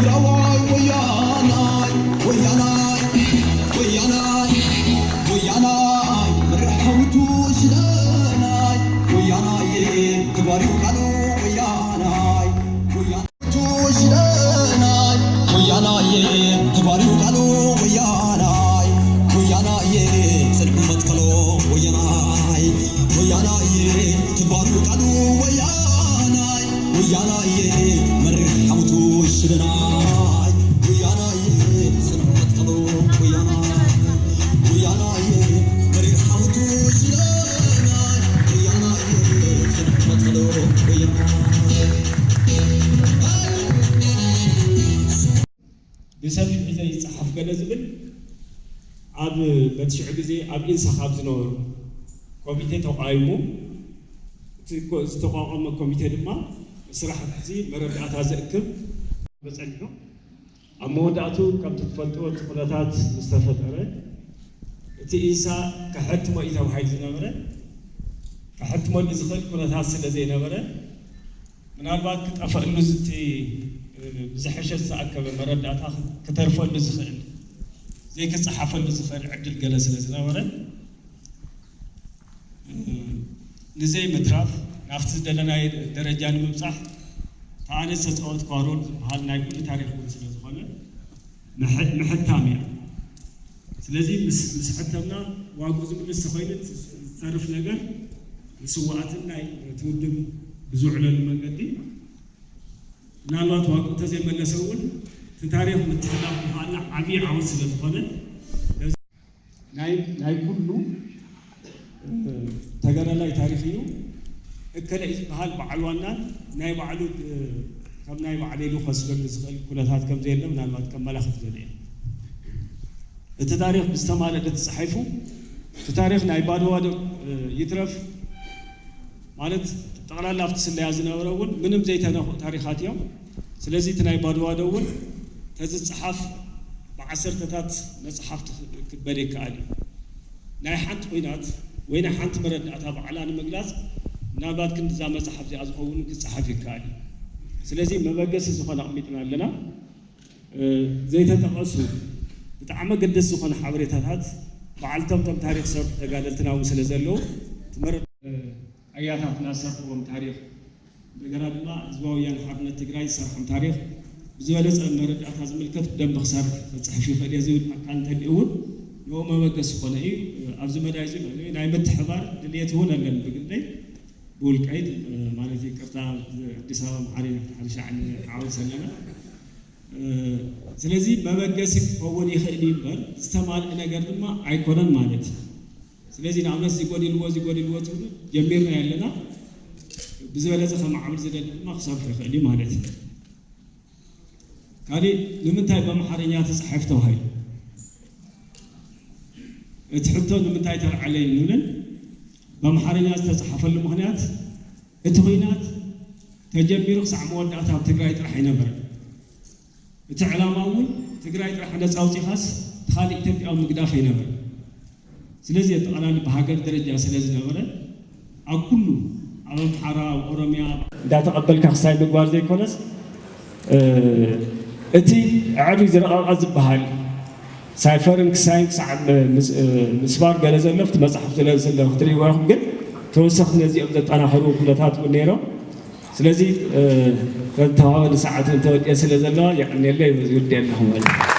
ትግራዋይ ወያናይ፣ ወያናይ፣ ወያናይ፣ ወያናይ፣ መሪሕ ሓውቱ ሽደናይ፣ ወያናይ፣ ተግባሪው ቃሉ ወያናይ፣ ወያናይ፣ ሽደናይ፣ ወያናይ፣ ተግባሪው ቃሉ ወያናይ፣ ወያናይ፣ ጽድቁ መትከሎ ወያናይ፣ ወያናይ፣ ተግባሪው ቃሉ ወያናይ፣ ወያናይ፣ መሪሕ ሓውቱ ሽደናይ፣ ወያናይ፣ ጽንዓት ቀሎ ወያናይ፣ ወያናይ፣ መሪር ሓውቱ ሽደናይ፣ ወያናይ፣ ጽንዓት ቀሎ ወያናይ። ብሰፊሑ ዘይጸሓፍ ገለ ዝብል ኣብ በቲ ሽዑ ግዜ ኣብ ኢንሳ ካብ ዝነበሩ ኮሚቴ ተቋይሙ፣ እቲ ኮ-፣ ዝተቋቋመ ኮሚቴ ድማ ስራሕ ሕዚ መረዳእታ ዘእክብ በጸኒሑ። ኣብ መወዳእቱ ከምቲ ትፈልጥዎ እቲ ኩነታት ምስ ተፈጠረ፣ እቲ ኢንሳ ከሐትሞ እዩ ተባሂሉ ዝነበረ፣ ከሐትመሉ ዝኽእል ኩነታት ስለ ዘይነበረ፣ ምናልባት ክጠፈእሉ እቲ ብዝሐሸ ዝተኣከበ መረዳእታ ክተርፈሉ ዝኽእል፣ ዘይክጸሓፈሉ ዝኽእል ዕድል ገለ ስለ ዝነበረ፣ ንዘይ ምትራፍ ናብቲ ዝደለናዮ ደረጃ ንምብጻሕ፣ ተኣነ ዝተጻወትኳ ሮል ዝበሃል ናይ ኩሉ ታሪኽ እውን ስለ ዝኾነ፣ ምሕ-፣ ምሕታም እያ። ስለዚ ምስ፣ ምስ ሕተምና ዋግኡ ዝምልስ ተኾይኑ፣ ዝተርፍ ነገር ንስውኣትን ናይ እቲ ውድብ ብዝውዕለሉ መንገዲ፣ ምናልባት ዋግኡ እንተዘይመለሰ እውን፣ እቲ ታሪኽ ምትሕልላፍ ምኽኣልና ዓብዪ ዓወት ስለ ዝኾነ፣ ናይ፣ ናይ ኩሉ፣ እ፣ ተጋዳላይ ታሪኽ እዩ። እከለ እዩ ዝበሃል በዓል ዋናን ናይ ባዕሉ፣ እ፣ ከም ናይ ባዕለይ ኢሉ ከስበሉ ዝኽእል ኩነታት ከም ዘየለ ምናልባት ከመላኽት ይደሊ እየ። እቲ ታሪኽ ብዝተማልአ ተጻሒፉ፣ እቲ ታሪኽ ናይ ባዶ ዋዶ፣ እ፣ ይትረፍ፣ ማለት ጠቕላላ ኣብቲ ስለያ ዝነበረ እውን ምንም ዘይተነኽኡ ታሪኻት እዮም። ስለዚ እቲ ናይ ባዶ ዋዶ እውን ተዝጸሓፍ ብዓሰርተታት መጽሓፍቲ ክበል ይከኣል እዩ። ናይ ሓንቲ ኲናት ወይ ናይ ሓንቲ መረዳእታ ባዕላ ንምግላጽ ምናልባት ክንድዛ መጽሓፍ እዚኣ ዝኸውን ክጸሓፍ ይከኣል እዩ። ስለዚ መበገሲ ዝኾነ ኣቕሚጥና ኣለና። እ፣ ዘይተጠቐሱ ብጣዕሚ ኣገደስቲ ዝኾነ ሓበሬታታት በዓልቶም እቶም ታሪኽ ዝሰርሑ ተጋደልትና እውን ስለ ዘለዉ፣ እቲ መረ-፣ እ፣ ኣያታትና ዝሰርሕዎም ታሪኽ፣ እንደገና ድማ ህዝባዊ ወያነ ሓርነት ትግራይ ዝሰርሖም ታሪኽ ብዝበለፀ መረዳእታ ዝምልከት ብደንቢ ክሰርሕ ክፅሕፍ ይኽእል እየ ዝብል ኣካል እንተልዩ እውን ንኡ መበገሲ ዝኾነ እዩ። እ፣ ኣብዚ መዳይ እዚ ናይ ምትሕባር ድልየት እውን ኣለኒ ብግለይ፣ ብውልቀይ፣ እ፣ ማለት ይቅርታ፣ ኣዲስ ኣበባ መሓሪ ሓሪሻ ዓሊ ዓወት ሰለና። እ፣ ስለዚ መበገሲ ክኸውን ይኽእል እዩ እምበር ዝተማልእ ነገር ድማ ኣይኮነን ማለት እዩ። ስለዚ ንኣብነት እዚ ጎዲልዎ፣ እዚ ጎዲልዎ ትብሉ ጀሚርና ኣለና። ብዝበለፀ ከማዕብል ዝደሊ ድማ ክሰርሑ ይኽእል እዩ ማለት እዩ። ካሊእ ንምንታይ በኣምሓርኛ ተፃሒፍ ተባሂሉ? እቲ ሕቶ ንምንታይ ተልዓለ እዩ ንብልን በኣምሓርኛ ዝተፃሓፈሉ ምኽንያት እቲ ኹናት ተጀሚሩ ክሳዕ መወዳእታ ኣብ ትግራይ ጥራሕ ኣይነበረን። እቲ ዕላማ እውን ትግራይ ጥራሕ ነፃ ኣውፂኻስ እቲ ካልእ ኢትዮጵያዊ ምግዳፍ ኣይነበረን። ስለዚ ኣጠቓላሊ ብሃገር ደረጃ ስለ ዝነበረ ኣብ ኩሉ ኣብ ኣምሓራ፣ ኣብ ኦሮምያ እንዳተቐበልካ ክሳይ ምግባር ዘይኮነስ፣ እ፣ እቲ ኣዕሪ ዝረቐቐ ዝበሃል ሳይፈርን ክሳይን ክሳዕ ም-፣ ምስ-፣ እ፣ ምስባር ገለ ዘሎ ኣብቲ መጽሓፍ ስለ ዘሎ ክትርእይዎ ኢኹም። ግን ተወሰኽቲ ነዚኦም ዘጠናኽሩ ኩነታት እውን ነይሮም። ስለዚ፣ እ፣ ተተባበኒ ሰዓት እውን ተወዲአ ስለ ዘለዋ የቐንየለይ፣ በዚ ውድእ ኣለኹ ማለት እዩ።